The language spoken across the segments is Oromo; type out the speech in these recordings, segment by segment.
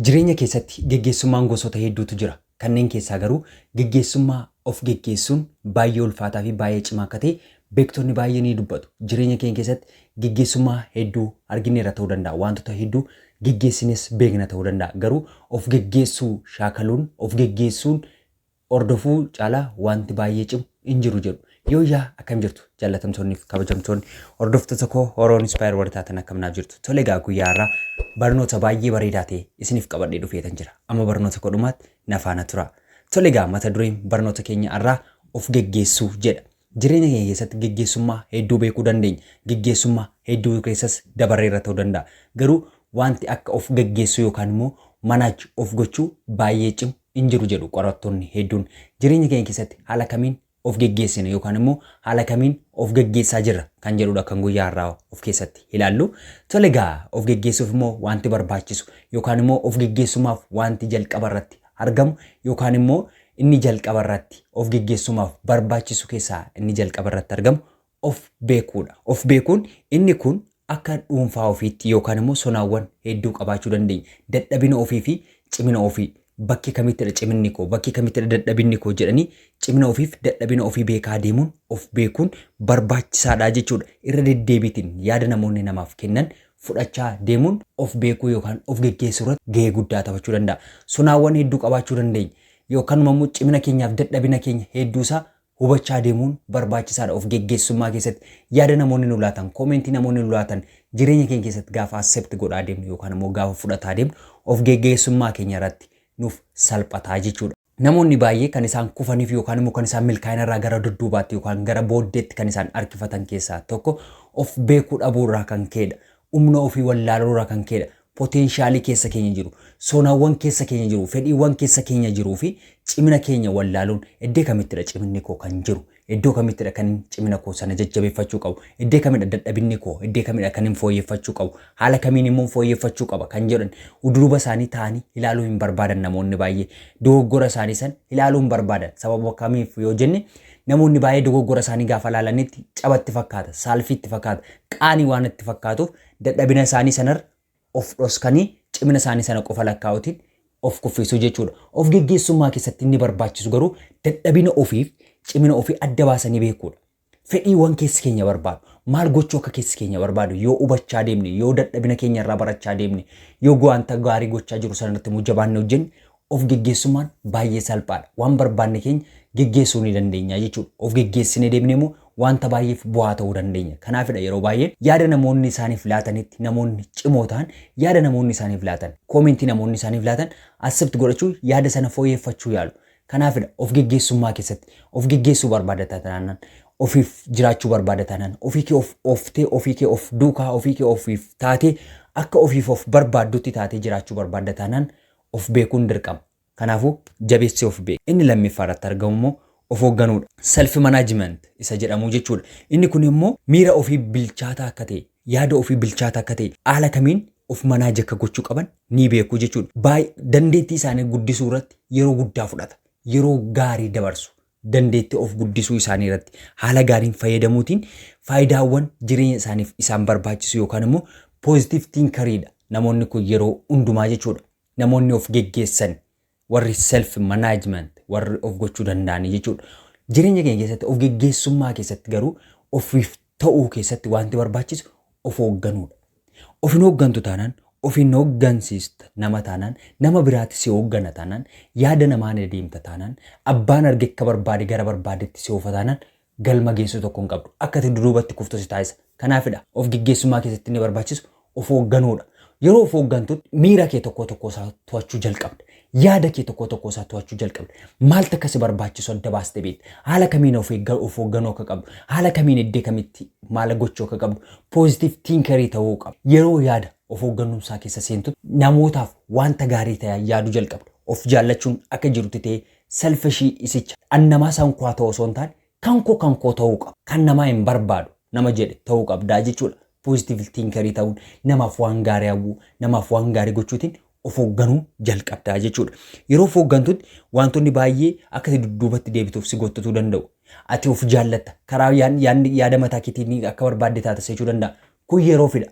Jireenya keessatti geggeessummaan gosoota hedduutu jira. Kanneen keessaa garuu geggeessummaa of geggeessuun baay'ee ulfaataa fi baay'ee cimaa akka ta'e beektonni baay'ee ni dubbatu. Jireenya keenya keessatti geggeessummaa hedduu argineerra ta'uu danda'a. Wantoota hedduu geggeessines beekna ta'uu danda'a. Garuu of geggeessuu shaakaluun, of geggeessuun hordofuu caalaa wanti baay'ee cimu hin jiru jedhu. Yoo yaa, akkam jirtu, jaallatamtoonni fi kabajamtoonni hordoftoota koo Horoon Inspire warri taatan, akkam naaf jirtu? Tole egaa, guyyaa har'aa barnoota baay'ee bareedaa ta'e isiniif qabadhee dhufeetan jira. Amma barnoota koo dhumaatti na faana tura. Tole egaa, mata dureen barnoota keenya har'aa of geggeessuu jedha. Jireenya keenya keessatti geggeessummaa hedduu beekuu dandeenya. Geggeessummaa hedduu keessas dabarreerra ta'uu danda'a. Garuu wanti akka of geggeessuu yookaan immoo manage of gochuu baay'ee cimu hin jiru jedhu qorattoonni hedduun. Jireenya keenya keessatti haala kamiin of geggeessina yookaan immoo haala kamiin of geggeessaa jirra kan jedhudha kan guyyaa har'aa of keessatti ilaallu. Tole egaa, of geggeessuuf immoo wanti barbaachisu yookaan immoo of geggeessumaaf wanti jalqaba irratti argamu yookaan immoo inni jalqaba irratti of geggeessumaaf barbaachisu keessaa inni jalqaba irratti argamu of beekuudha. Of beekuun inni kun akka dhuunfaa ofiitti yookaan immoo sonaawwan hedduu qabaachuu dandeenya. Dadhabina ofii fi cimina ofii, bakki kamittidha ciminni koo, bakki kamittidha dadhabinni koo jedhanii cimina ofiif dadhabina ofii beekaa deemuun of beekuun barbaachisaadha jechuudha. Irra deddeebiitiin yaada namoonni namaaf kennan fudhachaa deemuun of beekuu yookaan of geggeessuu irratti gahee guddaa taphachuu danda'a. Sonaawwan hedduu qabaachuu dandeenya. Yookaan immoo cimina keenyaaf dadhabina keenya hedduusaa hubachaa deemuun barbaachisaadha. Of geggeessummaa keessatti yaada namoonni nu laatan, comment namoonni nu laatan jireenya keenya keessatti gaafa accept godhaa deemnu yookaan immoo gaafa fudhataa deemnu of geggeessummaa keenya irratti nuuf salphataa jechuudha. Namoonni baay'ee kan isaan kufaniif yookaan immoo kan isaan milkaa'ina irraa gara dudduubaatti yookaan gara booddeetti kan isaan harkifatan keessaa tokko of beekuu dhabuu irraa kan ka'edha. Humna ofii wallaaluu irraa kan ka'edha. Potential keessa keenya jiru, sonaawwan keessa keenya jiru, fedhiiwwan keessa keenya jiruu fi cimina keenya wallaaluun, iddoo kamittidha ciminni koo kan jiru, iddoo kamittidha kan cimina koo sana jajjabeeffachuu qabu, iddoo kamidha dadhabinni koo, iddoo kamidha kan hin fooyyeffachuu qabu, haala kamiin immoo fooyyeffachuu qaba kan jedhan duuba isaanii ta'anii ilaaluu hin barbaadan. Namoonni baay'ee dogoggora isaanii san ilaaluu hin barbaadan. Sababa kamiif yoo jenne, namoonni baay'ee dogoggora isaanii gaafa ilaalanitti cabatti fakkaata, saalfiitti fakkaata, qaanii waan itti fakkaatuuf dadhabina isaanii sanarra of dhoskanii cimina isaanii sana qofa lakkaa'uutiin of kuffisuu jechuudha. Of geggeessummaa keessatti inni barbaachisu garuu dadhabina ofiif cimina ofii adda baasanii beekuudha. Fedhiiwwan keessi keenya barbaadu, maal gochuu akka keessi keenya barbaadu yoo hubachaa deemne, yoo dadhabina keenya irraa barachaa deemne, yoo wanta gaarii gochaa jiru sanarratti immoo jabaanne hojjenne, of geggeessummaan baay'ee salphaadha. Waan barbaanne keenya geggeessuu ni dandeenya jechuudha. Of geggeessinee deemnee immoo wanta baay'eef bu'aa ta'uu dandeenya. Kanaafidha yeroo baay'ee yaada namoonni isaaniif laatanitti namoonni cimoo ta'an yaada namoonni isaaniif laatan, comment namoonni isaaniif laatan accept godhachuu, yaada sana fooyyeffachuu yaalu. Kanaafidha of geggeessummaa keessatti of geggeessuu barbaada taanaan, ofiif jiraachuu barbaada taanaan, ofii kee of ooftee, ofii kee of duukaa, ofii kee ofiif taatee, akka ofiif of barbaaddutti taatee jiraachuu barbaada taanaan of beekuun dirqama. Kanaafuu jabeessee of beeku. Inni lammaffaa irratti argamu immoo of hoogganuudha. Self management isa jedhamu jechuudha. Inni kun immoo miira ofii bilchaataa akka ta'e, yaada ofii bilchaataa akka ta'e, haala kamiin of manage akka gochuu qaban ni beeku jechuudha. Baay'ee dandeettii isaanii guddisuu irratti yeroo guddaa fudhata. Yeroo gaarii dabarsu. Dandeettii of guddisuu isaanii irratti haala gaariin fayyadamuutiin faayidaawwan jireenya isaaniif isaan barbaachisu yookaan immoo positive thinkeriidha namoonni kun yeroo hundumaa jechuudha. Namoonni of geggeessan, warri self management, warri of gochuu danda'anii jechuudha. Jireenya keenya keessatti of geggeessummaa keessatti garuu ofiif ta'uu keessatti wanti barbaachisu of hoogganuudha. Of hin hooggantu taanaan, of hin hooggansiista nama taanaan, nama biraatti si hooggana taanaan, yaada namaan adeemta taanaan, abbaan arge akka barbaade gara barbaadetti si oofa taanaan, galma geessuu tokko hin qabdu. Akka ati duubatti kuftu si taasisa. Kanaafidha of geggeessummaa keessatti inni barbaachisu of hoogganuudha. Yeroo of hooggantutti miira kee tokko tokko isaa to'achuu jalqabda. Yaada kee tokko tokko isaa to'achuu jalqabda. Maaltu akka si barbaachisu adda baastee beekta. Haala kamiin of hoogganuu akka qabdu, haala kamiin iddoo kamitti maal gochuu akka qabdu, positive thinker ta'uu qabda. Yeroo yaada of hoogganumsaa keessa seentu namootaaf wanta gaarii ta'e yaaduu jalqabda. Of jaallachuun akka jirutti ta'ee, selfish isicha an namaa san koo ta'uu osoo hin taane kan koo kan koo ta'uu qaba. Kan namaa hin barbaadu nama jedhe ta'uu qabdaa jechuudha. Positive thinker ta'uun, namaaf waan gaarii hawwuu, namaaf waan gaarii gochuutiin of hoogganuu jalqabdaa jechuudha. Yeroo of hooggantutti wantoonni baay'ee akka ati dudduubatti deebituuf si gottatuu danda'u. Ati of jaallatta. Karaa yaada mataa keetiin akka barbaadde taata jechuu danda'a. Kun yeroo fida.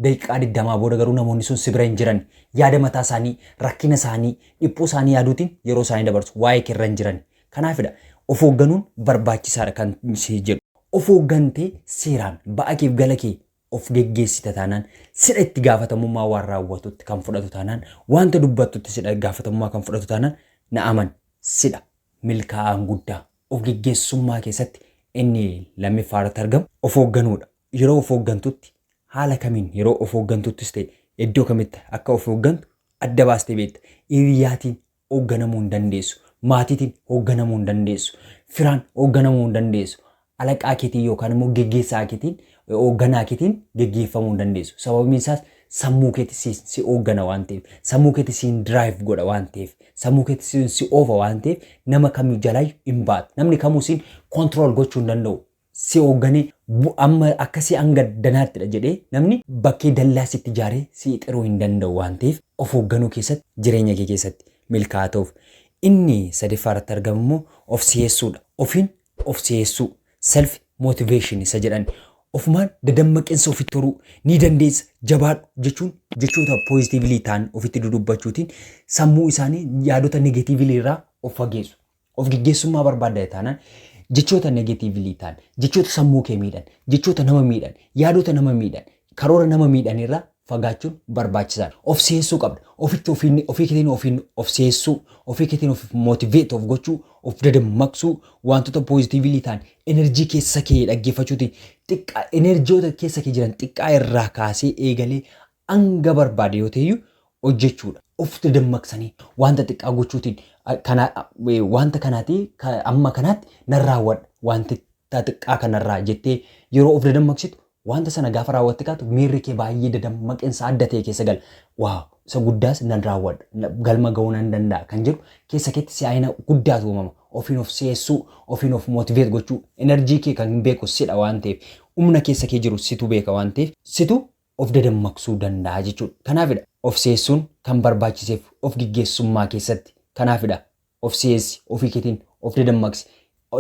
Daqiiqaa 20 booda garuu namoonni sun si bira hin jiran. Yaada mataa isaanii, rakkina isaanii, dhiphuu isaanii yaaduutiin yeroo isaanii dabarsu. Waa'ee kee irra hin jiran. Kanaafidha of hoogganuun barbaachisaadha kan si jedhu. Of hooggantee seeraan ba'a keef gala kee of geggeessita taanaan, sidha itti gaafatamummaa waan raawwatutti kan fudhatu taanaan, wanta dubbattutti sidha gaafatamummaa kan fudhatu taanaan, na aman, sidha milkaa'aan guddaa. Of geggeessummaa keessatti inni lammiffaa irratti argamu of hoogganuudha. Yeroo of hooggantutti haala kamiin, yeroo of hooggantuttis ta'e iddoo kamitti akka of hooggantu adda baastee beekta. Hiriyyaatiin hoogganamuu hin dandeessu. Maatiitiin hoogganamuu hin dandeessu. Firaan hoogganamuu hin dandeessu. Alaqaa keetiin yookaan immoo geggeessaa keetiin, hoogganaa keetiin geggeeffamuu hin dandeessu. Sababiin isaas sammuu keetti si hooggana waan ta'eef, sammuu keetti siin drive godha waan ta'eef, sammuu keetti siin si oofa waan ta'eef, nama kamuu jalaayyuu hin baatu. Namni kamuu siin control gochuu hin danda'u. Si hoogganee amma akkasii hanga danaattidha jedhee namni bakkee dallaa sitti ijaaree si xiruu hin danda'u waan ta'eef, of hoogganuu keessatti jireenya kee keessatti milkaa'aa ta'uuf. Inni sadaffaa irratti argamu immoo of si'eessuudha. Ofiin of si'eessuu, self motivation isa jedhan, ofumaan dadammaqinsa ofitti horuu ni dandeessa, jabaadhu jechuun, jechoota positively ta'an ofitti dudubbachuutiin sammuu isaanii yaadota negatively irraa of fageessu. Of geggeessummaa barbaadda taanaan, jechoota negatively ta'an, jechoota sammuu kee miidhan, jechoota nama miidhan, yaadota nama miidhan, karoora nama miidhan irraa fagaachuun barbaachisaadha. Of si'eessuu qabda. Ofitti ofiin, ofii keetiin ofiin of si'eessuu, ofii keetiin of motivate of gochuu, of dadammaqsuu, wantoota positively ta'an energy keessa kee dhaggeeffachuutiin, xiqqaa enerjiyoota keessa kee jiran xiqqaa irraa kaasee eegalee hanga barbaade yoo ta'eyyuu hojjechuudha. Of dadammaqsanii wanta xiqqaa gochuutiin, kana wanta kanaati amma kanaatti nan raawwadha, wanta xiqqaa kanarraa jettee yeroo of dadammaqsitu, wanta sana gaafa raawwatte kaatu miirri kee baay'ee dadammaqinsa adda ta'e keessa gala. Waaw, isa guddaas nan raawwadha, galma ga'uu nan danda'a kan jedhu keessa keetti si'aayina guddaatu uumama. Ofiin of si'eessuu, ofiin of motivate gochuu, energy kee kan beeku sidha waan ta'eef, humna keessa kee jiru situ beeka waan ta'eef, situ of dadammaqsuu danda'a jechuudha. Kanaafidha of si'eessuun kan barbaachiseef of geggeessummaa keessatti. Kanaafidha of si'eessi, ofii keetiin of dadammaqsi.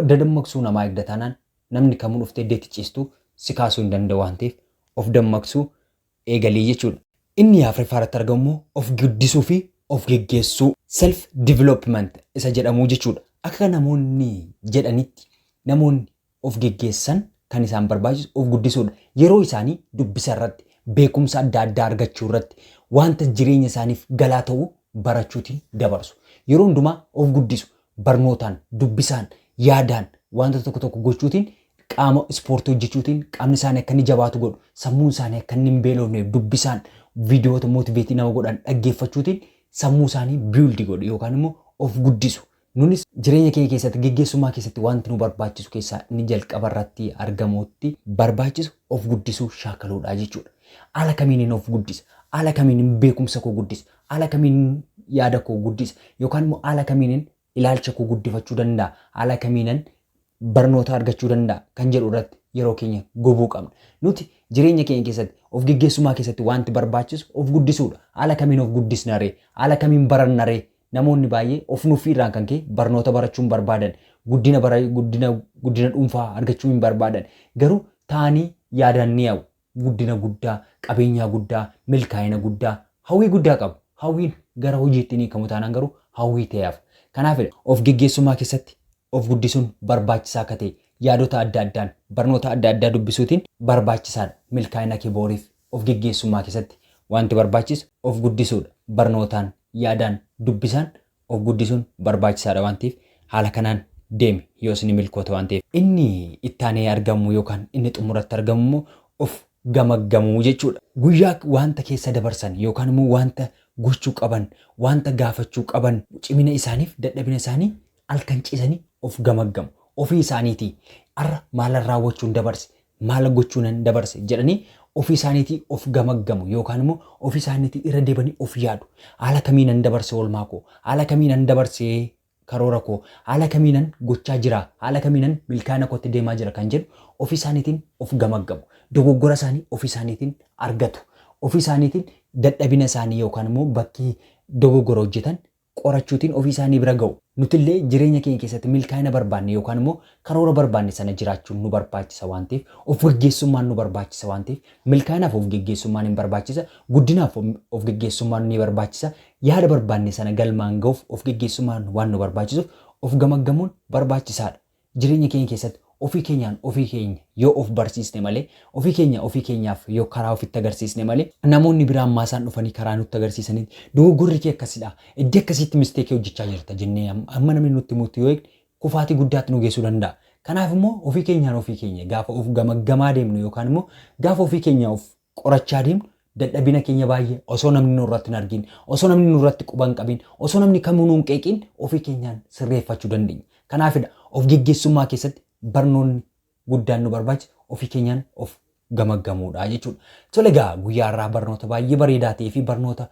Dadammaqsuu namaa eegda taanaan, namni kamuu dhuftee iddeetti ciistu si kaasuu hin danda'u waan ta'eef, of dammaqsuu eegalii jechuudha. Inni afuraffaa irratti argamu of guddisuu fi of geggeessuu, self development isa jedhamu jechuudha. Akka namoonni jedhanitti, namoonni of geggeessan kan isaan barbaachisu of guddisuudha. Yeroo isaanii dubbisa irratti, beekumsa adda addaa argachuu irratti, wanta jireenya isaaniif galaa ta'u barachuutiin dabarsu. Yeroo hundumaa of guddisu, barnootaan, dubbisaan, yaadaan, wanta tokko tokko gochuutiin, qaama ispoortii hojjechuutiin qaamni isaanii akka inni jabaatu godhu, sammuun isaanii akka inni hin beelofneef dubbisaan, viidiyoota motivate nama godhan dhaggeeffachuutiin sammuu isaanii build godhu yookaan immoo of guddisu. Nunis jireenya keenya keessatti, geggeessummaa keessatti wanti nu barbaachisu keessaa inni jalqaba irratti argamutti barbaachisu of guddisuu shaakaluudha jechuudha. Haala kamiin of guddisa? Haala kamiin beekumsa koo guddisa? Haala kamiin yaada koo guddisa? Yookaan immoo haala kamiin ilaalcha koo guddifachuu danda'a? Haala kamiinan barnoota argachuu danda'a? Kan jedhu irratti yeroo keenya gubuu qabna. Nuti jireenya keenya keessatti, of geggeessummaa keessatti wanti barbaachisu of guddisuudha. Haala kamiin of guddisna ree? Haala kamiin baranna ree? Namoonni baay'ee of nuffii irraan kan ka'e barnoota barachuu hin barbaadan. Guddina bara guddina guddina dhuunfaa argachuu hin barbaadan. Garuu taa'anii yaadaan ni yaa'u. Guddina guddaa, qabeenyaa guddaa, milkaa'ina guddaa, hawwii guddaa qabu. Hawwiin gara hojiitti ni hiikamu taanaan garuu hawwii ta'ee hafa. Kanaafidha of geggeessummaa keessatti of guddisuun barbaachisaa akka ta'e, yaadota adda addaan, barnoota adda addaa dubbisuutiin barbaachisaadha. Milkaa'ina kee booriif of geggeessummaa keessatti wanti barbaachisu of guddisuudha. Barnootaan, yaadaan, dubbisaan of guddisuun barbaachisaadha waan ta'eef, haala kanaan deemi, yoos ni milkoota waan ta'eef. Inni ittaanee argamu yookaan inni xumuratti argamu immoo of gamaggamuu jechuudha. Guyyaa wanta keessa dabarsan yookaan immoo wanta gochuu qaban, wanta gaafachuu qaban, cimina isaaniif dadhabina isaanii halkan ciisanii of gamaggamu. Ofii isaaniitii har'a maalan raawwachuun dabarse, maal gochuunan dabarse jedhanii ofii isaaniitii of gamaggamu yookaan immoo ofii isaaniitii irra deebanii of yaadu. Haala kamiinan dabarse oolmaa koo? Haala kamiinan dabarse karoora koo? Haala kamiinan gochaa jira? Haala kamiinan milkaa'ina kootti deemaa jira kan jedhu ofii isaaniitiin of gamaggamu. Dogoggora isaanii ofii isaaniitiin argatu. Ofii isaaniitiin dadhabina isaanii yookaan immoo bakkii dogoggora hojjetan qorachuutiin ofii isaanii bira ga'u. Nutillee jireenya keenya keessatti milkaa'ina barbaanne yookaan immoo karoora barbaanne sana jiraachuun nu barbaachisa waan ta'eef, of geggeessummaan nu barbaachisa waan ta'eef, milkaa'inaaf of geggeessummaan hin barbaachisa, guddinaaf of geggeessummaan ni barbaachisa, yaada barbaanne sana galmaan ga'uuf of geggeessummaan waan nu barbaachisuuf of gamaggamuun barbaachisaadha. Jireenya keenya keessatti ofii keenyaan ofii keenya yoo of barsiisne malee, ofii keenya ofii keenyaaf yoo karaa ofitti agarsiisne malee, namoonni biraa ammaa isaan dhufanii karaa nutti agarsiisanitti dogoggorri kee akkasidha, iddoo akkasiitti mistake hojjechaa jirta jennee amma namni nutti himutti yoo eegne kufaatii guddaatti nu geessuu danda'a. Kanaaf immoo ofii keenyaan ofii keenya gaafa of gamaggamaa deemnu yookaan immoo gaafa ofii keenya of qorachaa deemnu dadhabina keenya baay'ee osoo namni nurratti hin argin, osoo namni nurratti quba hin qabin, osoo namni kamuu nu hin qeeqin ofii keenyaan sirreeffachuu dandeenya. Kanaafidha of geggeessummaa keessatti barnoonni guddaan nu barbaachisu ofii keenyaan of gamaggamuudha jechuudha. Tole egaa guyyaa har'aa barnoota baay'ee bareedaa ta'ee fi barnoota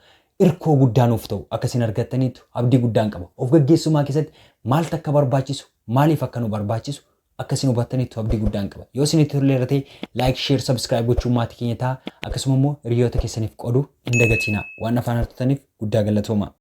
irkoo guddaa nuuf ta'u akkasiin argattaniitu abdii guddaan qaba. Of gaggeessummaa keessatti maaltu akka barbaachisu, maaliif akka nu barbaachisu akkasiin hubattaniitu abdii guddaan qaba. Yoo isinitti toleera ta'e like, share, subscribe gochuun maatii keenya ta'a. Akkasuma immoo hiriyoota keessaniif qooduu hin dagatinaa. Waan afaan argataniif guddaa galatooma.